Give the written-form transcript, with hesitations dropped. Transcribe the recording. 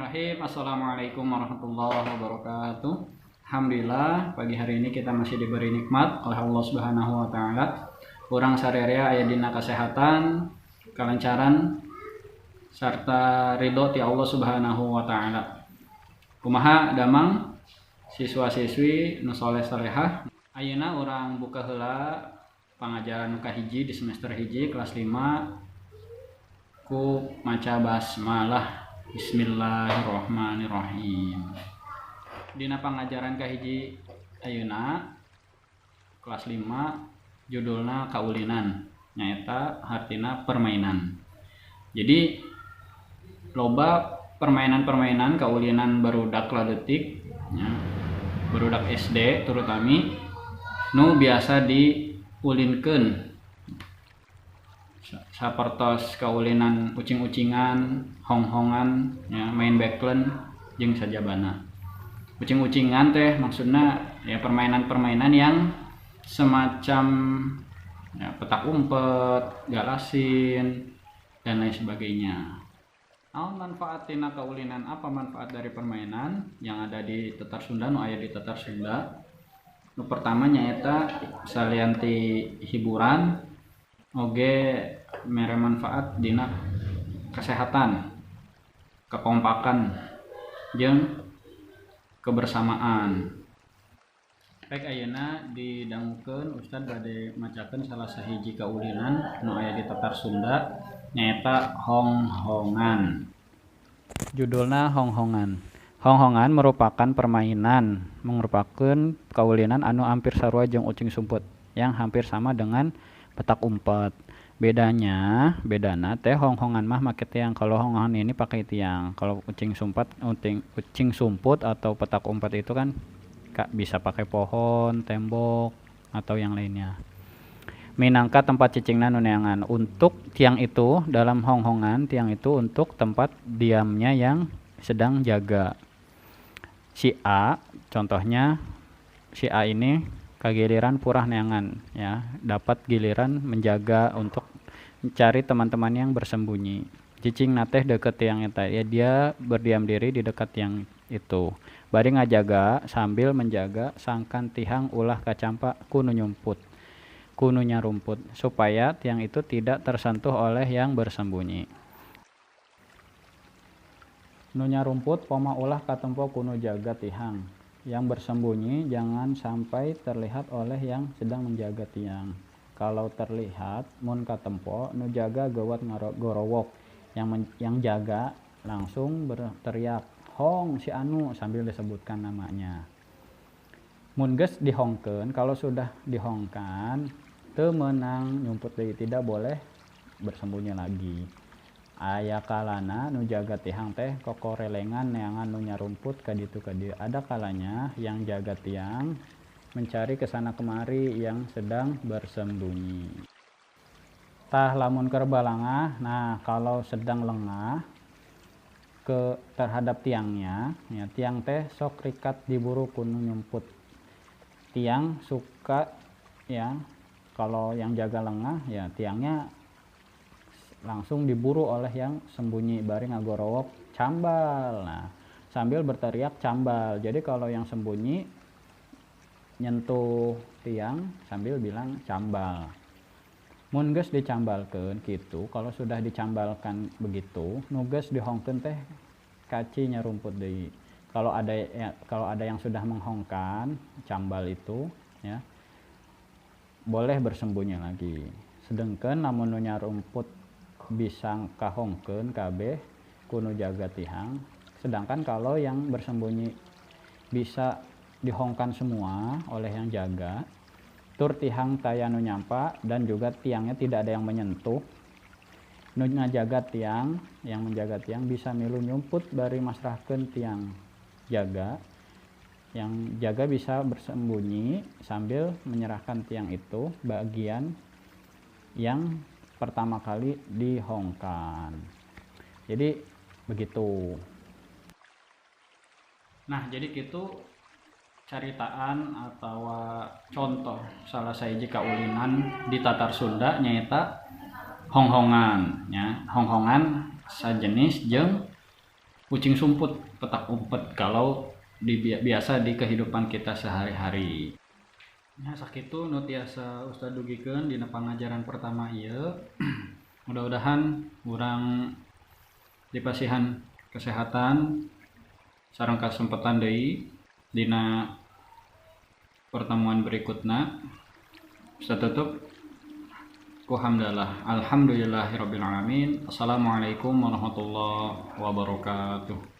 Bismillahirrahmanirrahim. Assalamualaikum warahmatullahi wabarakatuh. Alhamdulillah, pagi hari ini kita masih diberi nikmat oleh Allah Subhanahu wa taala. Urang sarerea aya dina kesehatan, kelancaran, serta ridho ti Allah Subhanahu wa taala. Kumaha damang, siswa-siswi nu soleh solehah? Ayeuna urang buka heula pangajaran nu kahiji di semester 1 kelas 5 ku maca basmalah. Bismillahirrahmanirrahim. Dina pangajaran kahiji ayeuna kelas 5, judulna kaulinan, nyaeta hartina permainan. Jadi loba permainan-permainan kaulinan barudak laletik ya, barudak SD terutami, nu biasa diulinkeun sapertos kaulinan ucing-ucingan, hong-hongan ya, main beklen, jeung sajabana. Ucing-ucingan teh maksudnya ya permainan-permainan yang semacam ya, petak umpet, galasin, dan lain sebagainya. Naon manfaat tina kaulinan? Apa manfaat dari permainan yang ada di Tatar Sunda, nu aya di Tatar Sunda? Nu pertama nyaeta salian ti hiburan oge mere manfaat dina kesehatan, kekompakan, jeung kebersamaan. Baik, ayeuna didangukeun, Ustad bade macakeun salah sahiji kaulinan nu aya di Tatar Sunda, nyaeta honghongan. Judulna honghongan. Honghongan merupakan permainan, merupakan kaulinan anu hampir sarua jeung ucing sumput, yang hampir sama dengan petak umpet. Bedanya, bedana teh honghongan mah make tiang. Kalau honghongan ini pakai tiang. Kalau ucing sumput, ucing, ucing sumput atau petak umpet itu kan bisa pakai pohon, tembok, atau yang lainnya. Minangka tempat cicingna nu neangan. Untuk tiang itu dalam honghongan, tiang itu untuk tempat diamnya yang sedang jaga. Si A, contohnya si A ini kagiliran purah neangan ya, dapat giliran menjaga untuk mencari teman-teman yang bersembunyi. Cicingna teh deket tiang eta ya, dia berdiam diri di dekat tiang itu. Bari ngajaga, sambil menjaga sangkan tihang ulah kacampak ku nu nyumput, ku nu nyarumput, supaya tiang itu tidak tersentuh oleh yang bersembunyi. Nu nyarumput poma ulah katempo ku nu jaga tihang. Yang bersembunyi jangan sampai terlihat oleh yang sedang menjaga tiang. Kalau terlihat, mun katempo, nu jaga geuwat gorowok. Yang jaga langsung berteriak, "Hong si anu," sambil disebutkan namanya. Mun geus dihongkeun, kalau sudah dihongkan, teu meunang nyumput deui, tidak boleh bersembunyi lagi. Aya kalana nu jaga tihang teh kokorelengan neangan nu nyarumput ka ditu ka dieu. Ada kalanya yang jaga tiang mencari ke sana kemari yang sedang bersembunyi. Tah, lamun keur balangah, nah, kalau sedang lengah ke terhadap tiangnya, ya, tiang teh sok rikat diburu ku nu nyumput. Tiang suka ya, kalau yang jaga lengah ya, tiangnya langsung diburu oleh yang sembunyi bari ngagorowok, "Cambal." Nah, sambil berteriak, "Cambal." Jadi kalau yang sembunyi nyentuh tiang sambil bilang "cambal". Mun geus dicambalkeun kitu, kalau sudah dicambalkan begitu, nu geus dihongkeun teh kaci nyarumput deui. Kalau ada ya, kalau ada yang sudah menghongkan cambal itu ya, boleh bersembunyi lagi. Sedangkan lamun nu nyarumput bisa kahongkeun kabeh ku nu jaga tihang, sedangkan kalau yang bersembunyi bisa dihongkan semua oleh yang jaga, tur tihang taya nu nyampa dan juga tiangnya tidak ada yang menyentuh, nu ngajaga tiang, yang menjaga tiang bisa milu nyumput bari masrahkeun tiang jaga. Yang jaga bisa bersembunyi sambil menyerahkan tiang itu bagian yang pertama kali dihongkan. Jadi begitu. Nah, jadi gitu caritaan atau contoh salah sahiji kaulinan di Tatar Sunda, nyaeta honghongan ya. Honghongan sajenis jeung Ucing sumput, petak umpet kalau biasa di kehidupan kita sehari-hari. Nah, sakitu nu tiasa Ustad dugikeun dina pangajaran pertama ieu. Mudah-mudahan urang dipasihan kesehatan sareng kesempatan deui dina pertemuan berikutna. Ustad tutup ku hamdalah. Alhamdulillahirabbil alamin. Assalamualaikum warahmatullahi wabarakatuh.